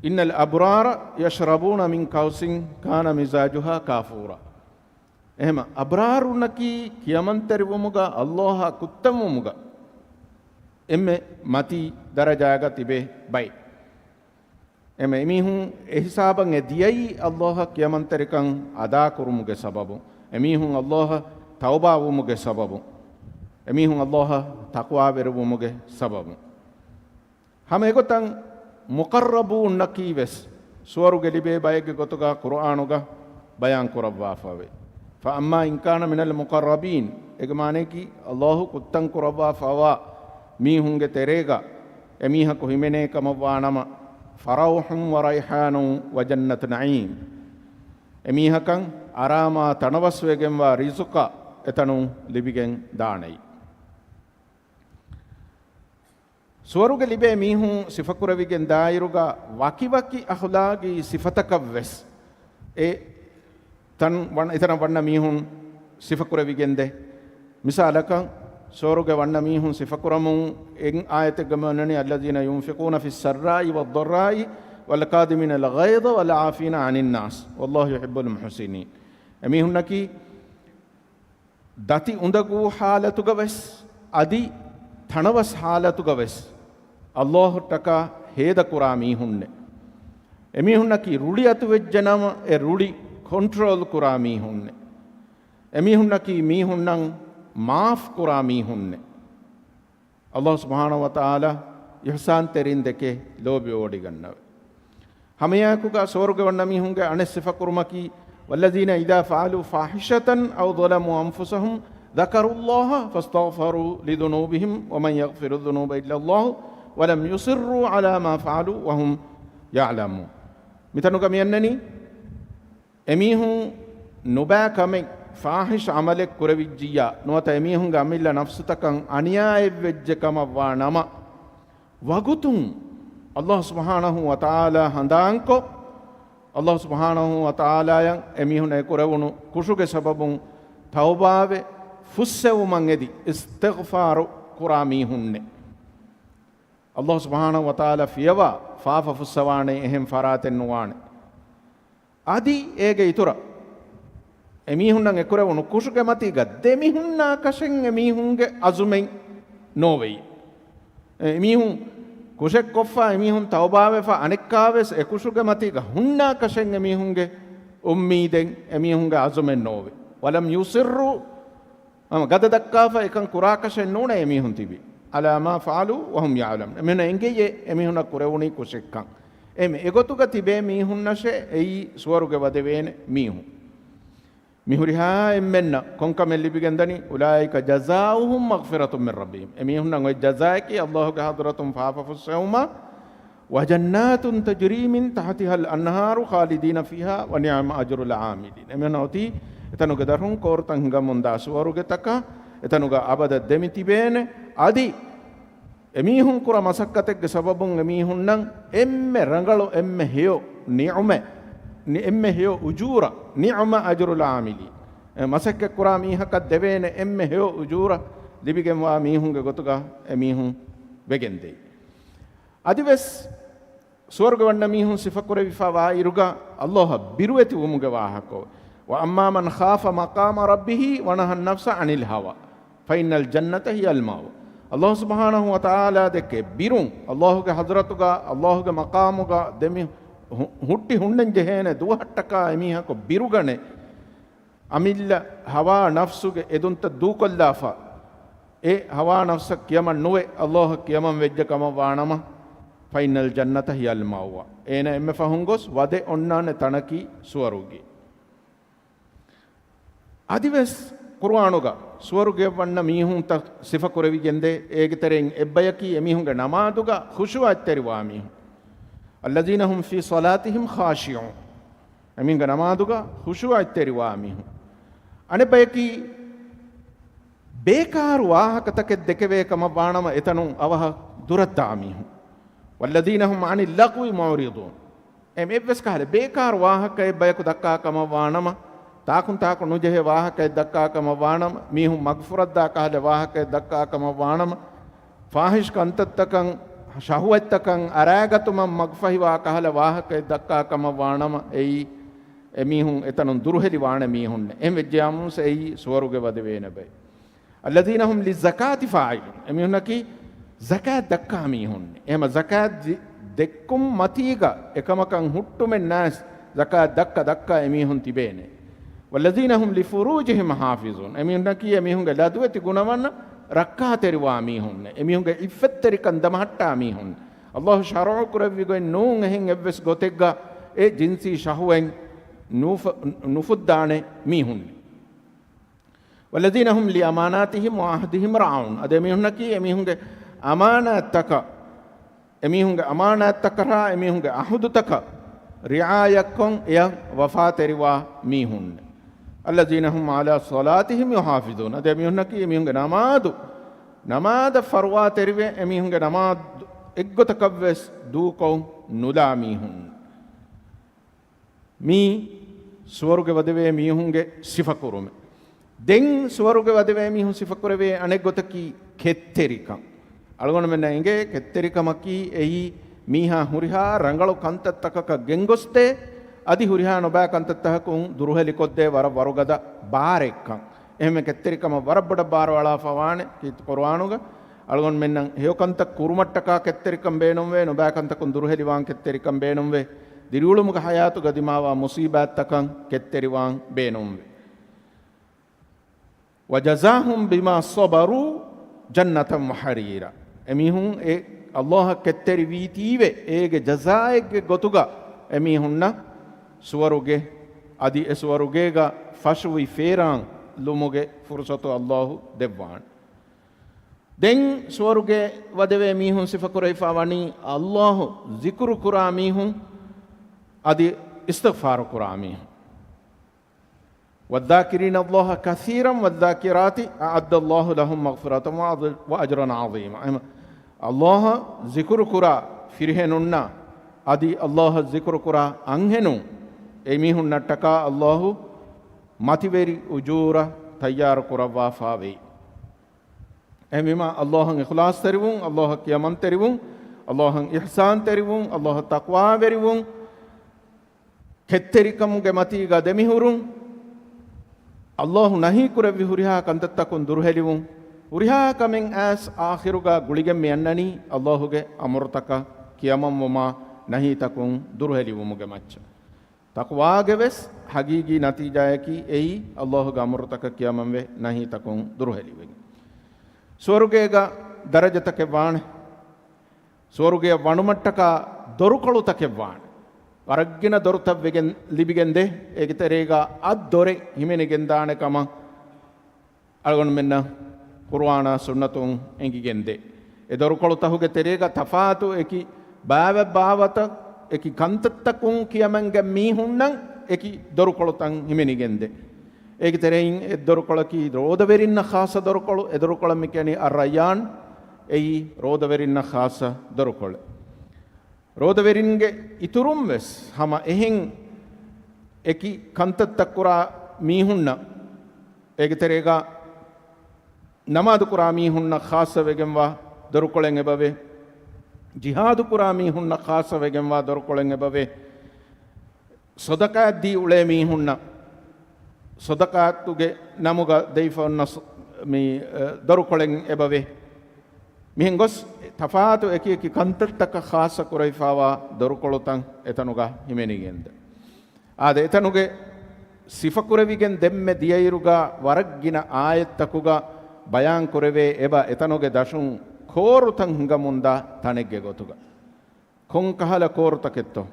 إن الأبرار يشربون من كأس كان مزاجها كافورا. އެހެމަ އަބްރާރުންނަކީ ކިޔަމަންތެރިވުމުގަ، ﷲއާ ކުއްތަންވުމުގަ އެންމެ މަތީ ދަރަޖާގަ ތިބޭ ބައެއް. އެމެ އެމީހުން އެހިސާބަށް އެ ދިޔައީ ﷲއަށް ކިޔަމަންތެރިކަން އަދާކުރުމުގެ ސަބަބުން، އެމީހުން ﷲއަށް ތައުބާވުމުގެ ސަބަބުން، އެމީހުން ﷲއަށް ތަޤްވާވެރިވުމުގެ ސަބަބުން. ހަމަ އެގޮތަށް މުޤައްރަބޫންނަކީ ވެސް ސުވަރުގެ ލިބޭ ބައެއްގެ ގޮތުގަ ޤުރުއާނުގަ ބަޔާން ކުރައްވާފައިވޭ. فأما إن كان من المقربين، އޭގެ މާނައަކީ ﷲ ކުއްތަން ކުރައްވާފައިވާ މީހުންގެ ތެރޭގަ އެމީހަކު ހިމެނޭ ކަމަށްވާނަމަ، فروح وريحان وجنة نعيم، އެމީހަކަށް އަރާމާ ތަނަވަސްވެގެންވާ ރިޒުޤާ އެތަނުން ލިބިގެން ދާނެއީ. ސުވަރުގެ ލިބޭ މީހުން ސިފަކުރެވިގެން ދާއިރުގަ ވަކިވަކި އަޚްލާގީ ސިފަތަކަށްވެސް އެ ތަން ވަން-، އެތަނަށް ވަންނަ މީހުން ސިފަކުރެވިގެންދޭ. މިސާލަކަށް، ސުވަރުގެ ވަންނަ މީހުން ސިފަކުރަމުން އެއް އާޔަތެއްގަ މިވަންނަނީ، الذين ينفقون في السراء والضراء والكاظمين الغيظ والعافين عن الناس والله يحب المحسنين. އެމީހުންނަކީ ދަތި އުނދަގޫ ޙާލަތުގަވެސް، އަދި ތަނަވަސް ޙާލަތުގަވެސް، ﷲ އަށްޓަކާ ހޭދަކުރާ މީހުންނެއް. އެމީހުންނަކީ ރުޅި އަތުވެއްޖެނަމަ، އެ ރުޅި ކޮންޓްރޯލް ކުރާ މީހުންނެއް. އެމީހުންނަކީ މީހުންނަށް މާފް ކުރާ މީހުންނެއް. ﷲ ސުބްޙާނަހޫ ވަތަޢާލާ އިޙްސާންތެރިން ދެކެ ލޯބިވޮޑިގަންނަވެ. ހަމައެއާއެކުގަ ސުވަރުގެ ވަންނަ މީހުންގެ އަނެއް ސިފަކުރުމަކީ، والذين إذا فعلوا فاحشة أو ظلموا أنفسهم ذكروا الله فاستغفروا لذنوبهم ومن يغفر الذنوب إلا الله ولم يصروا على ما فعلوا وهم يعلمون. މިތަނުގަ މިއަންނަނީ، އެމީހުން ނުބައި ކަމެއް، ފާޙިޝް ޢަމަލެއް ކުރެވިއްޖިއްޔާ، ނުވަތަ އެމީހުންގެ އަމިއްލަ ނަފްސުތަކަށް އަނިޔާއެއްވެއްޖެ ކަމަށްވާ ނަމަ، ވަގުތުން ﷲ ސުބްޙާނަހޫ ވަތަޢާލާ ހަނދާންކޮށް، ﷲ ސުބްޙާނަހޫ ވަތަޢާލާއަށް އެމީހުން އެކުރެވުނު ކުށުގެ ސަބަބުން ތައުބާވެ، ފުއްސެވުމަށް އެދި، އިސްތިޣްފާރު ކުރާ މީހުންނެއް. ﷲ ސުބްޙާނަހޫ ވަތަޢާލާ ފިޔަވާ ފާފަ ފުއްސަވާނެ އެހެން ފަރާތެއް ނުވާނެ. އަދި އޭގެ އިތުރަށް އެމީހުންނަށް އެކުރެވުނު ކުށުގެ މަތީގަ ދެމިހުންނާކަށެއް އެމީހުންގެ އަޒުމެއް ނޯވެއްޔޭ. އެމީހުން ކުށެއްކޮށްފަ، އެމީހުން ތައުބާވެފަ، އަނެއްކާވެސް އެކުށުގެ މަތީގަ ހުންނާކަށެއް އެމީހުންގެ އުއްމީދެއް، އެމީހުންގެ އަޒުމެއް ނޯވޭ. ولم يصروا، ހަމަ ގަދަ ދައްކާފަ އެކަން ކުރާކަށެއް ނޫނޭ އެމީހުން ތިބީ. على ما فعلوا وهم يعلمون. އެމީހުންނަށް އެނގެޔޭ އެމީހުންނަށް ކުރެވުނީ ކުށެއްކަން. އެމެ އެގޮތުގަ ތިބޭ މީހުންނަށޭ އެއީ ސުވަރުގެ ވަދެވޭނެ މީހުން. މި ހުރިހާ އެންމެންނަށް ކޮންކަމެއް ލިބިގެންދަނީ؟ أولئك جزاؤهم مغفرة من ربهم. އެމީހުންނަށް އޮތް ޖަޒާއަކީ ﷲގެ ޙަޟްރަތުން ފާފަ ފުއްސެވުމާ، وجنات تجري من تحتها الأنهار خالدين فيها ونعم أجر العاملين. އެމީހުން އޮތީ އެތަނުގެ ދަށުން ކޯރުތައް ހިނގަމުންދާ ސުވަރުގެތަކަށް، އެތަނުގަ އަބަދަށް ދެމި ތިބޭނެ. އަދި އެމީހުން ކުރާ މަސައްކަތެއްގެ ސަބަބުން އެމީހުންނަށް އެންމެ ރަނގަޅު، އެންމެ ހެޔޮ ނިޢުމަތް، ނި-، އެންމެ ހެޔޮ އުޖޫރަ، نعم أجر العاملين. އެ މަސައްކަތް ކުރާ މީހަކަށް ދެވޭނެ އެންމެ ހެޔޮ އުޖޫރަ ލިބިގެންވާ މީހުންގެ ގޮތުގަ އެމީހުން ވެގެންދޭ. އަދިވެސް ސުވަރުގެ ވަންނަ މީހުން ސިފަކުރެވިފަވާ އިރުގަ ﷲ އަށް ބިރުވެތިވުމުގެ ވާހަކަ. وَأَمَّا مَنْ خَافَ مَقَامَ رَبِّهِ وَنَهَى النَّفْسَ عَنِ الْهَوَى فَإِنَّ الْجَنَّةَ هِيَ الْمَأْوَى. ﷲ ސުބްޙާނަހޫ ވަތަޢާލާ ދެއްކޭ ބިރުން، ﷲ ގެ ޙަޟްރަތުގަ، ﷲ ގެ މަޤާމުގަ ދެމި ހު-، ހުއްޓި ހުންނަން ޖެހޭނެ ދުވަހަށްޓަކާ އެމީހަކު ބިރުގަނެ، އަމިއްލަ ހަވާ ނަފްސުގެ އެދުންތައް ދޫކޮށްލާފަ، އެ ހަވާ ނަފްސަށް ކިޔަމަން ނުވެ، ﷲ އަށް ކިޔަމަން ވެއްޖެ ކަމަށް ވާނަމަ، فَإِنَّ الْجَنَّةَ هِيَ الْمَأْوَى. އޭނަ އެންމެ ފަހުން ގޮސް ވަދެ އޮންނާނެ ތަނަކީ ސުވަރުގެ. އަދިވެސް ޤުރުއާނުގަ ސުވަރުގެއަށް ވަންނަ މީހުންތައް ސިފަކުރެވިގެންދޭ. އޭގެ ތެރެއިން އެއްބަޔަކީ އެމީހުންގެ ނަމާދުގަ ޚުޝޫޢަތްތެރިވާ މީހުން. الَّذِينَ هُمْ فِي صَلَاتِهِمْ خَاشِعُونَ. އެމީހުންގެ ނަމާދުގަ ޚުޝޫޢަތްތެރިވާ މީހުން. އަނެއްބަޔަކީ ބޭކާރު ވާހަކަތަކެއް ދެކެވޭ ކަމަށް ވާނަމަ އެތަނުން އަވަހަށް ދުރަށްދާ މީހުން. وَالَّذِينَ هُمْ عَنِ اللَّغْوِ مُعْرِضُونَ. އެ އެއްވެސް ކަހަލަ ބޭކާރު ވާހަކައެއް ބަޔަކު ދައްކާ ކަމަށް ވާނަމަ، ތާކުން ތާކު ނުޖެހޭ ވާހަކައެއް ދައްކާ ކަމަށް ވާނަމަ، މީހުން މަގުފުރައްދާ ކަހަލަ ވާހަކައެއް ދައްކާ ކަމަށް ވާނަމަ، ފާޙިޝް ކަންތައްތަކަން، ޝަހުވަތްތަކަން އަރާގަތުމަށް މަގުފަހިވާ ކަހަލަ ވާހަކައެއް ދައްކާ ކަމަށް ވާނަމަ، އެއީ އެމީހުން އެތަނުން ދުރުހެލި ވާނެ މީހުންނެއް. އެހެން ވެއްޖެޔާމުސް އެއީ ސުވަރުގެ ވަދެވޭނެ ބައެއް. الَّذِينَ هُمْ لِلزَّكَاةِ فَاعِلُونَ. އެމީހުންނަކީ ޒަކާތް ދައްކާ މީހުން. އެހެމަ ޒަކާތް ދި-، ދެއްކުން މަތީގަ އެކަމަކަށް ހުއްޓުމެއް ނާސް ޒަކާތް ދައްކަ ދައްކަ އެމީހުން ތިބޭނެ. وَالَّذِينَ هُمْ لِفُرُوجِهِمْ حَافِظُونَ. އެމީހުންނަކީ އެމީހުންގެ ލަދުވެތި ގުނަވަން ރައްކާތެރިވާ މީހުންނެ. އެމީހުންގެ އިއްފަތްތެރިކަން ދަމަހައްޓާ މީހުން. ﷲ ޝަރުޢު ކުރެއްވި ގޮތް ނޫން އެހެން އެއްވެސް ގޮތެއްގަ އެ ޖިންސީ ޝަހުވަތް ނުފު-، ނުފުއްދާނެ މީހުން. وَالَّذِينَ هُمْ لِأَمَانَاتِهِمْ وَعَهْدِهِمْ رَاعُونَ. އަދި އެމީހުންނަކީ އެމީހުންގެ އަމާނާތްތަކަށް، އެމީހުންގެ އަމާނާތްތަކަށާ އެމީހުންގެ އަހުދުތަކަށް ރިޢާޔަތްކޮށް އެޔަށް ވަފާތެރިވާ މީހުން. الَّذِينَ هُمْ عَلَىٰ صَلَاتِهِمْ يُحَافِظُونَ. އަދި އެމީހުންނަކީ އެމީހުންގެ ނަމާދު، ނަމާދަށް ފަރުވާތެރިވެ، އެމީހުންގެ ނަމާދު އެއްގޮތަކަށްވެސް ދޫކޮށް ނުލާ މީހުން. މީ ސުވަރުގެ ވަދެވޭ މީހުންގެ ސިފަކުރުމެއް. ދެން ސުވަރުގެ ވަދެވޭ މީހުން ސިފަކުރެވޭ އަނެއްގޮތަކީ ކެތްތެރިކަން. އަޅުގަނޑުމެންނަށް އެނގޭ ކެތްތެރިކަމަކީ އެއީ މީހާ ހުރިހާ ރަނގަޅު ކަންތައްތަކަކަށް ގެންގޮސްދޭ، އަދި ހުރިހާ ނުބައި ކަންތައްތަކަކުން ދުރުހެލިކޮށްދޭ ވަރަށް ވަރުގަދަ ބާރެއްކަން. އެހެންވެ ކެތްތެރިކަމަށް ވަރަށް ބޮޑަށް ބާރު އަޅާފަ ވާނެ ކީރިތި ޤުރުއާނުގަ. އަޅުގަނޑުމެންނަށް ހެޔޮކަންތައް ކުރުމަށްޓަކާ ކެތްތެރިކަން ބޭނުންވޭ، ނުބައިކަންތަކުން ދުރުހެލިވާން ކެތްތެރިކަން ބޭނުންވޭ، ދިރިއުޅުމުގެ ޙަޔާތުގަ ދިމާވާ މުޞީބާތްތަކަށް ކެތްތެރިވާން ބޭނުންވޭ. وَجَزَاهُمْ بِمَا صَبَرُوا جَنَّةً وَحَرِيرًا. އެމީހުން އެ ﷲ އަށް ކެތްތެރިވީތީވެ، އޭގެ ޖަޒާއެއްގެ ގޮތުގަ އެމީހުންނަށް ސުވަރުގެ، އަދި އެ ސުވަރުގޭގަ ފަށުވި ފޭރާން ލުމުގެ ފުރުޞަތު ﷲ ދެއްވާނެ. ދެން ސުވަރުގެ ވަދެވޭ މީހުން ސިފަކުރެވިފަ ވަނީ ﷲ ޒިކުރު ކުރާ މީހުން، އަދި އިސްތިޣްފާރު ކުރާ މީހުން. وَالذَّاكِرِينَ اللَّهَ كَثِيرًا وَالذَّاكِرَاتِ أَعَدَّ اللَّهُ لَهُمْ مَغْفِرَةً وَأَجْرًا عَظِيمًا. އެހެން ﷲ އަށް ޒިކުރު ކުރާ ފިރިހެނުންނާ އަދި ﷲ އަށް ޒިކުރު ކުރާ އަންހެނުން، އެމީހުންނަށްޓަކާ ﷲ މަތިވެރި އުޖޫރަ ތައްޔާރު ކުރައްވާފާވެއެވެ. އެހެންވީމާ، ﷲ އަށް އިޚްލާޞްތެރިވުން، ﷲ އަށް ކިޔަމަންތެރިވުން، ﷲ އަށް އިޙްސާންތެރިވުން، ﷲ އަށް ތަޤްވާވެރިވުން، ކެތްތެރިކަމުގެ މަތީގަ ދެމިހުރުން، ﷲ ނަހީ ކުރެއްވި ހުރިހާ ކަންތައްތަކުން ދުރުހެލިވުން، ހުރިހާ ކަމެއް އައިސް އާޚިރުގަ ގުޅިގެން މި އަންނަނީ ﷲ ގެ އަމުރުތަކަށް ކިޔަމަންވުމާ ނަހީތަކުން ދުރުހެލިވުމުގެ މައްޗަށް. ތަޤްވާގެ ވެސް ޙަޤީޤީ ނަތީޖާއަކީ އެއީ، ﷲ ގެ އަމުރުތަކަށް ކިޔަމަންވެ ނަހީތަކުން ދުރުހެލިވުން. ސުވަރުގޭގަ ދަރަޖަތަކެއް ވާނެ. ސުވަރުގެއަށް ވަނުމަށްޓަކާ ދޮރުކޮޅުތަކެއް ވާނެ. ވަރަށްގިނަ ދޮރުތައް ވެގެން ލިބިގެންދޭ. އޭގެ ތެރޭގަ އަށް ދޮރެއް ހިމެނިގެންދާނެ ކަމަށް އަޅުގަނޑުމެންނަށް ޤުރުއާނާ ސުންނަތުން އެނގިގެންދޭ. އެ ދޮރުކޮޅުތަކުގެ ތެރޭގަ ތަފާތު އެކި ބާވަތް ބާވަތަށް އެކި ކަންތައްތަކުން ކިޔަމަންގެ މީހުންނަށް އެކި ދޮރުކޮޅުތައް ހިމެނިގެންދޭ. އޭގެ ތެރެއިން އެއް ދޮރުކޮޅަކީ ރޯދަވެރިންނަށް ޚާއްޞަ ދޮރުކޮޅު. އެ ދޮރުކޮޅަށް މި ކިޔަނީ އައްރައްޔާން. އެއީ ރޯދަވެރިންނަށް ޚާއްޞަ ދޮރުކޮޅެއް. ރޯދަވެރިންގެ އިތުރުން ވެސް ހަމަ އެހެން އެކި ކަންތައްތައް ކުރާ މީހުންނަށް، އޭގެ ތެރޭގަ ނަމާދު ކުރާ މީހުންނަށް ޚާއްޞަވެގެންވާ ދޮރުކޮޅެއް އެބަވޭ. ޖިހާދު ކުރާ މީހުންނަށް ޚާއްޞަވެގެންވާ ދޮރުކޮޅެއް އެބަވޭ. ޞަދަޤާތް ދީ އުޅޭ މީހުންނަށް، ޞަދަޤާތުގެ ނަމުގަ ދެވިފަ އޮންނަ ޞ-، މި، އެ، ދޮރުކޮޅެއް އެބަވޭ. މިހެން ގޮސް ތަފާތު އެކި އެކި ކަންތައްތަކަށް ޚާއްޞަ ކުރެވިފައިވާ ދޮރުކޮޅުތައް އެތަނުގަ ހިމެނިގެންދޭ. އާދެ، އެތަނުގެ ސިފަކުރެވިގެން ދެންމެ ދިޔައިރުގަ ވަރަށް ގިނަ އާޔަތްތަކުގަ ބަޔާން ކުރެވޭ އެބަ އެތަނުގެ ދަށުން ކޯރުތައް ހިނގަމުންދާ ތަނެއްގެ ގޮތުގަ. ކޮން ކަހަލަ ކޯރުތަކެއްތޯ؟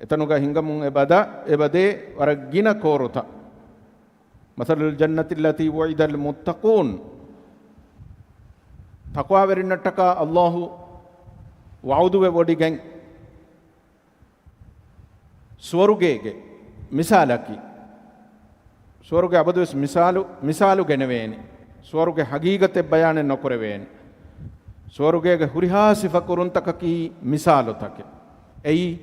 އެތަނުގަ ހިނގަމުން އެބަދާ، އެބަދޭ ވަރަށް ގިނަ ކޯރުތައް. مَثَلُ الْجَنَّةِ الَّتِي وُعِدَ الْمُتَّقُونَ. ތަޤްވާވެރިންނަށްޓަކާ އައްލާހު ވަޢުދުވެ ވޮޑިގެން ސުވަރުގޭގެ މިސާލަކީ، ސުވަރުގެ އަބަދުވެސް މިސާލު، މިސާލު ގެނެވޭނެ. ސުވަރުގެ ހަގީގަތެއް ބަޔާނެއް ނުކުރެވޭނެ. ސުވަރުގޭގެ ހުރިހާ ސިފަކުރުންތަކަކީ މިސާލުތަކެއް. އެއީ،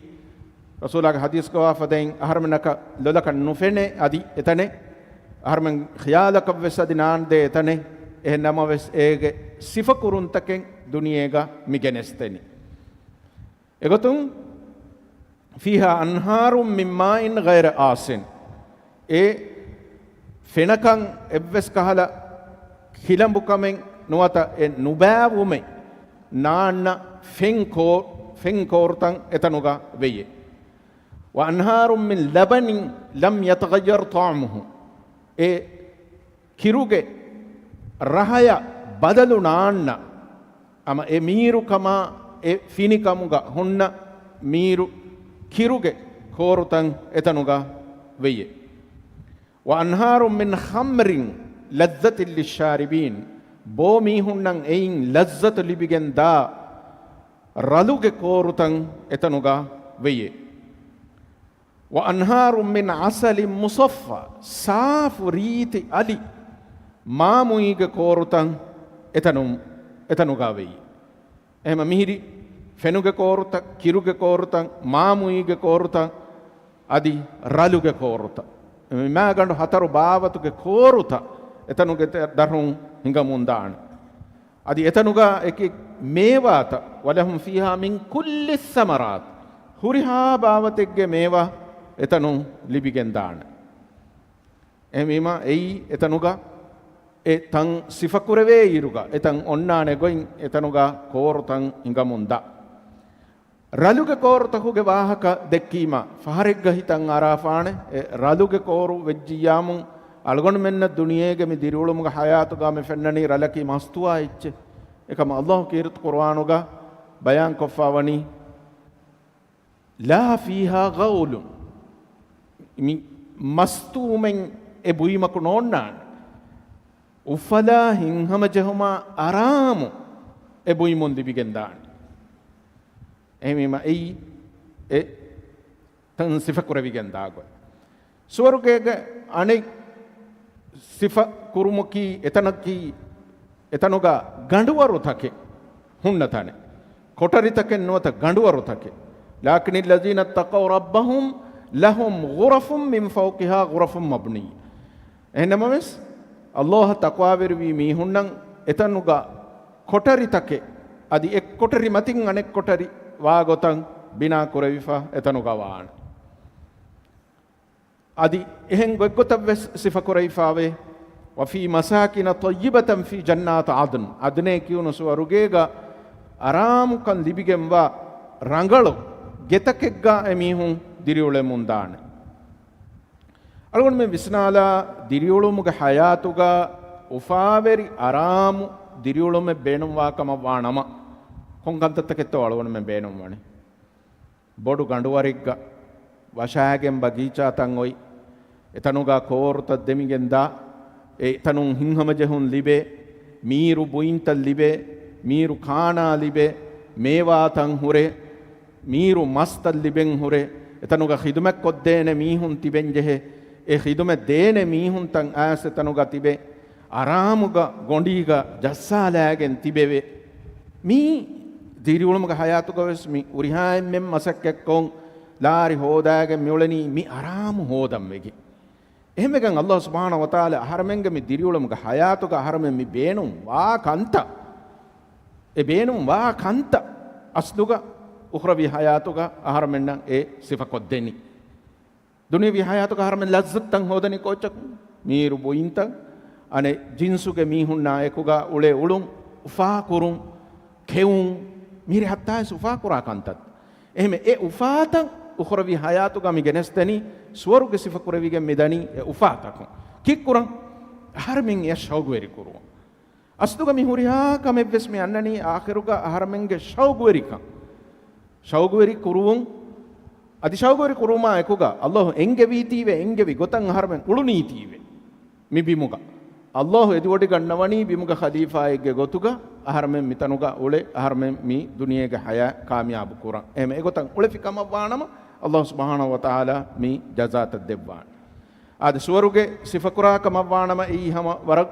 ރަސޫލާގެ ޙަދީޘްގަވާ ފަދައިން އަހަރުމެންނަކަށް ލޮލަކަށް ނުފެނޭ އަދި އެތަނެއް، އަހަރުމެން ޚިޔާލަކަށްވެސް އަދި ނާންދޭ އެތަނެއް. އެހެން ނަމަވެސް އޭގެ ސިފަކުރުންތަކެއް ދުނިޔޭގަ މި ގެނެސްދެނީ. އެގޮތުން، فِيهَا أَنْهَارٌ مِّن مَّاءٍ غَيْرَ آسِنٍ. އެ ފެނަކަން އެއްވެސް ކަހަލަ ކިލަނބުކަމެއް ނުވަތަ އެ ނުބާވުމެއް ނާންނަ ފެން ކޯ-، ފެން ކޯރުތައް އެތަނުގަ ވެޔޭ. وَأَنْهَارٌ مِّن لَبَنٍ لَّمْ يَتَغَيَّرْ طَعْمُهُ. އެ ކިރުގެ ރަހަޔަށް ބަދަލު ނާންނަ، ހަމަ އެ މީރުކަމާ އެ ފިނިކަމުގަ ހުންނަ މީރު ކިރުގެ ކޯރުތައް އެތަނުގަ ވެޔޭ. وَأَنْهَارٌ مِّنْ خَمْرٍ لَذَّةٍ لِّلشَّارِبِينَ. ބޯ މީހުންނަށް އެއިން ލައްޒަތު ލިބިގެން ދާ ރަލުގެ ކޯރުތައް އެތަނުގަ ވެޔޭ. وَأَنْهَارٌ مِّنْ عَسَلٍ مُّصَفًّى. ސާފު ރީތި އަލި މާމުއީގެ ކޯރުތައް އެތަނު-، އެތަނުގަ ވެއްޔެ. އެހެމަ މިހިރި ފެނުގެ ކޯރުތައް، ކިރުގެ ކޯރުތައް، މާމުއީގެ ކޯރުތައް، އަދި ރަލުގެ ކޯރުތައް. މި މާގަނޑު ހަތަރު ބާވަތުގެ ކޯރުތައް އެތަނުގެ ދަށުން ހިނގަމުންދާނެ. އަދި އެތަނުގަ އެކި މޭވާތައް، وَلَهُمْ فِيهَا مِنْ كُلِّ الثَّمَرَاتِ، ހުރިހާ ބާވަތެއްގެ މޭވާ އެތަނުން ލިބިގެންދާނެ. އެހެންވީމަ އެއީ އެތަނުގަ އެ ތަން ސިފަކުރެވޭ އިރުގަ އެތަން އޮންނާނެ ގޮތް އެތަނުގަ ކޯރުތައް ހިނގަމުންދާ. ރަލުގެ ކޯރުތަކުގެ ވާހަކަ ދެއްކީމަ، ފަހަރެއްގަ ހިތަށް އަރާފާނެ، އެ ރަލުގެ ކޯރު ވެއްޖިއްޔާމު، އަޅުގަނޑުމެންނަށް ދުނިޔޭގެ މި ދިރިއުޅުމުގެ ޙަޔާތުގަ މި ފެންނަނީ ރަލަކީ މަސްތުވާ އެއްޗެއް. އެކަމަ އައްލާހު ކީރިތި ޤުރުއާނުގަ ބަޔާންކޮށްފަވަނީ، لَا فِيهَا غَوْلٌ. މި މަސްތުވުމެއް އެ ބުއިމަކު ނޯންނާނެ. އުފަލާ ހިތްހަމަޖެހުމާ އަރާމު އެ ބުއިމުން ލިބިގެންދާނެ. އެހެންވީމަ އެއީ އެ ތަން ސިފަކުރެވިގެންދާ ގޮތް. ސުވަރުގޭގެ އަނެއް ސިފަ ކުރުމަކީ އެތަނަކީ، އެތަނުގަ ގަނޑުވަރުތަކެއް ހުންނަ ތަނެއް. ކޮޓަރިތަކެއް ނުވަތަ ގަނޑުވަރުތަކެއް. لَكِنِ الَّذِينَ اتَّقَوْا رَبَّهُمْ لَهُمْ غُرَفٌ مِّن فَوْقِهَا غُرَفٌ مَّبْنِيَّةٌ. އެހެންނަމަވެސް، އައްލާހަށް ތަޤްވާވެރިވި މީހުންނަށް އެތަނުގަ ކޮޓަރިތަކެއް، އަދި އެއް ކޮޓަރި މަތިން އަނެއް ކޮޓަރި ވާގޮތަށް ބިނާ ކުރެވިފަ އެތަނުގަ ވާނެ. އަދި އެހެން ގޮތްގޮތަށް ވެސް ސިފަކުރެވިފައިވޭ. وَفِي مَسَاكِنَ طَيِّبَةٍ فِي جَنَّاتِ عَدْنٍ. އަދުނޭ ކިޔުނު ސުވަރުގޭގަ އަރާމުކަން ލިބިގެންވާ ރަނގަޅު ގެތަކެއްގަ އެމީހުން ދިރިއުޅެމުންދާނެ. އަޅުގަނޑުމެން ވިސްނާލާ، ދިރިއުޅުމުގެ ޙަޔާތުގަ އުފާވެރި އަރާމު ދިރިއުޅުމެއް ބޭނުންވާ ކަމަށް ވާ ނަމަ، ކޮން ކަންތައްތަކެއްތޯ އަޅުގަނޑުމެން ބޭނުންވަނީ؟ ބޮޑު ގަނޑުވަރެއްގަ ވަށާގެން ބަގީޗާތައް އޮތް، އެތަނުގަ ކޯރުތައް ދެމިގެންދާ، އެތަނުން ހިތްހަމަޖެހުން ލިބޭ، މީރު ބުއިންތައް ލިބޭ، މީރު ކާނާ ލިބޭ، މޭވާތައް ހުރޭ، މީރު މަސްތައް ލިބެން ހުރޭ، އެތަނުގަ ޚިދުމަތްކޮށްދޭނެ މީހުން ތިބެންޖެހޭ، އެ ޚިދުމަތް ދޭނެ މީހުންތައް އައިސް އެތަނުގަ ތިބޭ، އަރާމުގަ ގޮނޑީގަ ޖައްސާލާގެން ތިބެވޭ. މީ ދިރިއުޅުމުގެ ޙަޔާތުގަވެސް މި ހުރިހާ އެންމެން މަސައްކަތްކޮށް ލާރި ހޯދާގެން މިއުޅެނީ މި އަރާމު ހޯދަން ވެގެން. އެހެންވެގެން އައްލާހު ސުބްޙާނަހު ވަތަޢާލާ އަހަރެމެންގެ މި ދިރިއުޅުމުގެ ޙަޔާތުގަ އަހަރެމެން މި ބޭނުން ވާ ކަންތައް، އެ ބޭނުން ވާ ކަންތައް އަސްލުގަ އުޚްރަވީ ޙަޔާތުގަ އަހަރުމެންނަށް އެ ސިފަކޮށްދެނީ. ދުނިޔަވީ ޙަޔާތުގަ އަހަރުމެން ލައްޒަތުތައް ހޯދަނީ ކޯއްޗަކުން؟ މީރު ބުއިންތައް، އަނެއް ޖިންސުގެ މީހުންނާ އެކުގަ އުޅެ އުޅުން، އުފާކުރުން، ކެއުން، މިހިރި ހައްތާވެސް އުފާކުރާ ކަންތައް. އެހެން އެ އުފާތައް އުޚްރަވީ ޙަޔާތުގަ މި ގެނެސްދެނީ، ސުވަރުގެ ސިފަކުރެވިގެން މިދަނީ އެ އުފާތަކުން. ކީއްކުރަން؟ އަހަރުމެން އެޔަށް ޝައުގުވެރިކުރުވަން. އަސްލުގަ މި ހުރިހާ ކަމެއްވެސް މި އަންނަނީ އާޚިރުގަ އަހަރުމެންގެ ޝައުގުވެރިކަން. ޝައުގުވެރި ކުރުވުން. އަދި ޝައުގުވެރި ކުރުވުމާ އެކުގަ ﷲ އެންގެވީތީވެ، އެންގެވި ގޮތަށް އަހަރުމެން އުޅުނީތީވެ މި ބިމުގަ. ﷲ އެދިވޮޑިގަންނަވަނީ ބިމުގަ ޚަލީފާއެއްގެ ގޮތުގަ އަހަރުމެން މިތަނުގަ އުޅެ، އަހަރުމެން މި ދުނިޔޭގެ ޙަޔާތް ކާމިޔާބު ކުރަން. އެހެން އެގޮތަށް އުޅެފި ކަމަށްވާނަމަ، ﷲ ސުބްޙާނަހޫ ވަތަޢާލާ މި ޖަޒާތައް ދެއްވާނެ. އާދެ، ސުވަރުގެ ސިފަކުރާ ކަމަށްވާނަމަ، އެއީ ހަމަ ވަރަށް،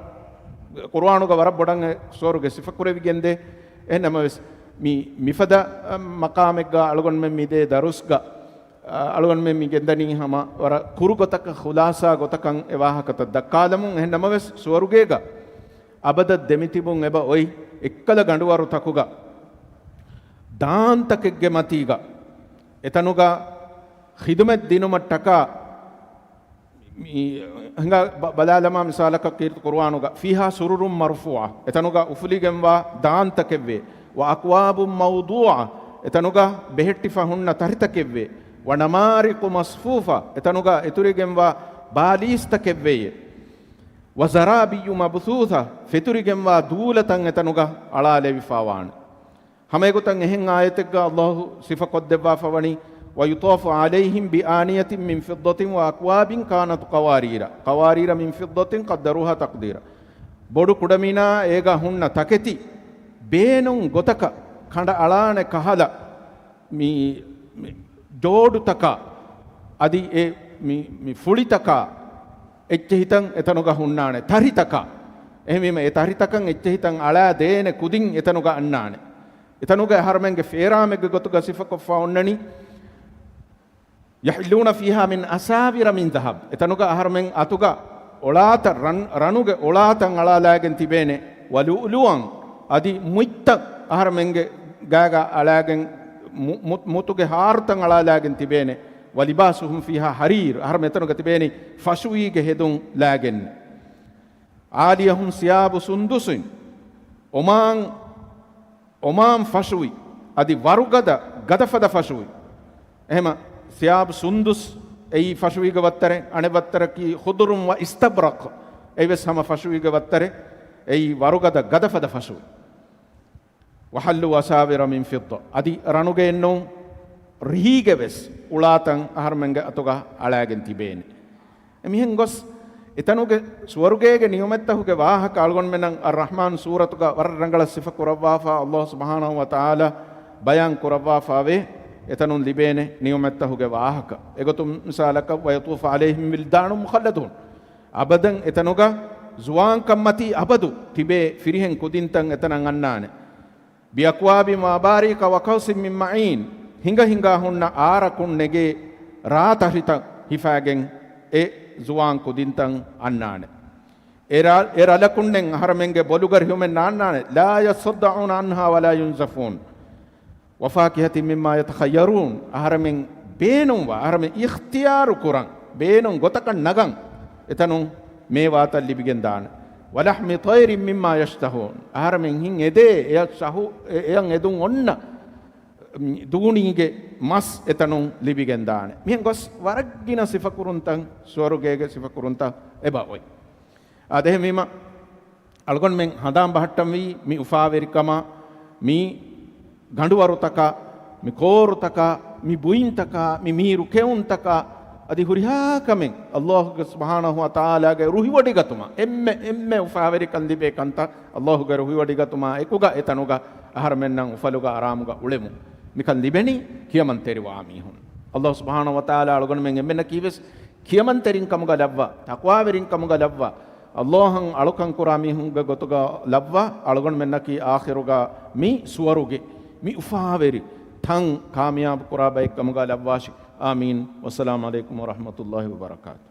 ޤުރުއާނުގަ ވަރަށް ބޮޑަށް އެ ސުވަރުގެ ސިފަކުރެވިގެންދޭ. އެހެންނަމަވެސް، މި، މިފަދަ، އަ، މަޤާމެއްގަ އަޅުގަނޑުމެން މިދޭ ދަރުސްގަ، އަ، އަޅުގަނޑުމެން މި ގެންދަނީ ހަމަ ވަރަށް ކުރު ގޮތަކަށް، ޚުލާޞާ ގޮތަކަށް އެ ވާހަކަތައް ދައްކާލަމުން. އެހެންނަމަވެސް، ސުވަރުގޭގަ އަބަދަށް ދެމިތިބުން އެބަ އޮތް އެއްކަލަ ގަނޑުވަރުތަކުގަ، ދާންތަކެއްގެ މަތީގަ، އެތަނުގަ ޚިދުމަތް ދިނުމަށްޓަކާ، މި ހިނގާ ބަ-، ބަލާލަމާ މިސާލަކަށް ކީރިތި ޤުރުއާނުގަ، فِيهَا سُرُرٌ مَرْفُوعَةٌ، އެތަނުގަ އުފުލިގެންވާ ދާންތަކެއްވޭ، وَأَكْوَابٌ مَوْضُوعَةٌ، އެތަނުގަ ބެހެއްޓިފަ ހުންނަ ތަރިތަކެއްވޭ، وَنَمَارِقُ مَصْفُوفَةٌ، އެތަނުގަ އެތުރިގެންވާ ބާލީސްތަކެއްވެޔޭ، وَزَرَابِيُّ مَبْثُوثَةٌ، ފެތުރިގެންވާ ދޫލަތައް އެތަނުގަ އަޅާލެވިފާވާނެ. ހަމައެގޮތަށް އެހެން އާޔަތެއްގަ ﷲ ސިފަކޮށްދެއްވާފަވަނީ، وَيُطَافُ عَلَيْهِمْ بِآنِيَةٍ مِّن فِضَّةٍ وَأَكْوَابٍ كَانَتْ قَوَارِيرَ، قَوَارِيرَ مِن فِضَّةٍ قَدَّرُوهَا تَقْدِيرًا. ބޮޑު ކުޑަމިނާ އޭގަ ހުންނަ ތަކެތި ބޭނުން ގޮތަކަށް ކަނޑައަޅާނެ ކަހަލަ، މި، މި ޖޯޑުތަކާ، އަދި އެ މި، މި ފުޅިތަކާ އެއްޗެހިތައް އެތަނުގަ ހުންނާނެ، ތަރިތަކާ. އެހެންވީމަ، އެ ތަރިތަކަށް އެއްޗެހިތައް އަޅާ ދޭނެ ކުދިން އެތަނުގަ އަންނާނެ. އެތަނުގަ އަހަރުމެންގެ ފޭރާމެއްގެ ގޮތުގަ ސިފަކޮށްފަ އޮންނަނީ، يَحِلُّونَ فِيهَا مِنْ أَسَاوِرَ مِنْ ذَهَبٍ، އެތަނުގަ އަހަރުމެން އަތުގަ އޮޅާތައް، ރަން، ރަނުގެ އޮޅާތައް އަޅާލާގެން ތިބޭނެ، وَلُؤْلُؤًا، އަދި މުއްތައް އަހަރުމެންގެ ގާގަ އަޅާގެން، މު-، މު-، މުތުގެ ހާރުތައް އަޅާލާގެން ތިބޭނެ، وَلِبَاسُهُمْ فِيهَا حَرِيرٌ، އަހަރުމެން އެތަނުގަ ތިބޭނީ ފަށުވީގެ ހެދުން ލާގެން. عَالِيَهُمْ ثِيَابُ سُنْدُسٍ، އޮމާން، އޮމާން ފަށުވި، އަދި ވަރުގަދަ، ގަދަފަދަ ފަށުވި. އެހެމަ ސިޔާބު ސުންދުސް، އެއީ ފަށުވީގެ ވައްތަރެއް، އަނެއް ވައްތަރަކީ ޚުދުރުން ވަ އިސްތަބްރަޤް، އެއީވެސް ހަމަ ފަށުވީގެ ވައްތަރެއް، އެއީ ވަރުގަދަ، ގަދަފަދަ ފަށުވި. وَحَلُّوا أَسَاوِرَ مِنْ فِضَّةٍ، އަދި ރަނުގެ އެއްނޫން، ރިހީގެ ވެސް އުޅާތަން އަހަރުމެންގެ އަތުގަ އަޅާގެން ތިބޭނެ. އެމިހެން ގޮސް، އެތަނުގެ ސުވަރުގޭގެ ނިޢުމަތްތަހުގެ ވާހަކަ އަޅުގަނޑުމެންނަށް އައްރަޙްމާން ސޫރަތުގަ ވަރަށް ރަނގަޅަށް ސިފަ ކުރައްވާފަ، ﷲ ސުބްޙާނަހޫ ވަތަޢާލާ ބަޔާން ކުރައްވާފަވޭ، އެތަނުން ލިބޭނެ ނިޢުމަތްތަހުގެ ވާހަކަ. އެގޮތުން މިސާލަކަށް، وَيَطُوفُ عَلَيْهِمْ وِلْدَانٌ مُّخَلَّدُونَ، އަބަދަން އެތަނުގަ ޒުވާންކަންމަތީ އަބަދު ތިބޭ ފިރިހެން ކުދިންތައް އެތަނަށް އަންނާނެ. بِأَكْوَابٍ وَأَبَارِيقَ وَكَأْسٍ مِّن مَّعِينٍ، ހިނގަ ހިނގާ ހުންނަ އާރަކުން ނެގޭ ރާ ތަށިތައް ހިފާގެން އެ ޒުވާން ކުދިންތައް އަންނާނެ. އެ ރަ-، އެ ރަލަކުންނެއް އަހަރަމެންގެ ބޮލުގަ ހިއުމެއް ނާންނާނެ. لَا يُصَدَّعُونَ عَنْهَا وَلَا يُنزِفُونَ. وَفَاكِهَةٍ مِّمَّا يَتَخَيَّرُونَ. އަހަރަމެން ބޭނުންވާ، އަހަރަމެން އިޚްތިޔާރު ކުރަން، ބޭނުން ގޮތަކަށް ނަގަން އެތަނުން މޭވާތައް ލިބިގެން ދާނެ. وَلَحْمِ طَيْرٍ مِّمَّا يَشْتَهُونَ. އަހަރަމެން ހިން އެދޭ، އެޔަށް ޝަހު-، އެ-، އެޔަށް އެދުން އޮންނަ ދޫނީގެ މަސް އެތަނުން ލިބިގެން ދާނެ. މިހެން ގޮސް ވަރަށް ގިނަ ސިފަކުރުންތައް، ސުވަރުގޭގެ ސިފަކުރުންތައް އެބަ އޮތް. އާދެ، އެހެންވީމަ، އަޅުގަނޑުމެން ހަނދާން ބަހައްޓަންވީ މި އުފާވެރިކަމާ، މި ގަނޑުވަރުތަކާ، މި ކޯރުތަކާ، މި ބުއިންތަކާ، މި މީރު ކެއުންތަކާ، އަދި ހުރިހާ ކަމެއް ﷲ ގެ ސުބްޙާނަހޫ ވަތަޢާލާގެ ރުހިވޮޑިގަތުމާ، އެންމެ، އެންމެ އުފާވެރިކަން ލިބޭ ކަންތައް ﷲ ގެ ރުހިވޮޑިގަތުމާ އެކުގަ އެތަނުގަ އަހަރުމެންނަށް އުފަލުގަ އަރާމުގަ އުޅެމުން. މިކަން ލިބެނީ ކިޔަމަންތެރިވާ މީހުން. ﷲ ސުބްޙާނަހޫ ވަތަޢާލާ އަޅުގަނޑުމެން އެންމެންނަކީވެސް ކިޔަމަންތެރިން ކަމުގަ ލައްވާ، ތަޤްވާވެރިން ކަމުގަ ލައްވާ، ﷲ އަށް އަޅުކަން ކުރާ މީހުންގެ ގޮތުގަ ލައްވާ، އަޅުގަނޑުމެންނަކީ އާޚިރުގަ މި ސުވަރުގެ، މި އުފާވެރި ތަން ކާމިޔާބު ކުރާ ބައެއް ކަމުގަ ލައްވާށި. އާމީން. ވައްސަލާމް ޢަލައިކުމް ވަރަޙްމަތުﷲ ވަބަރަކާތު.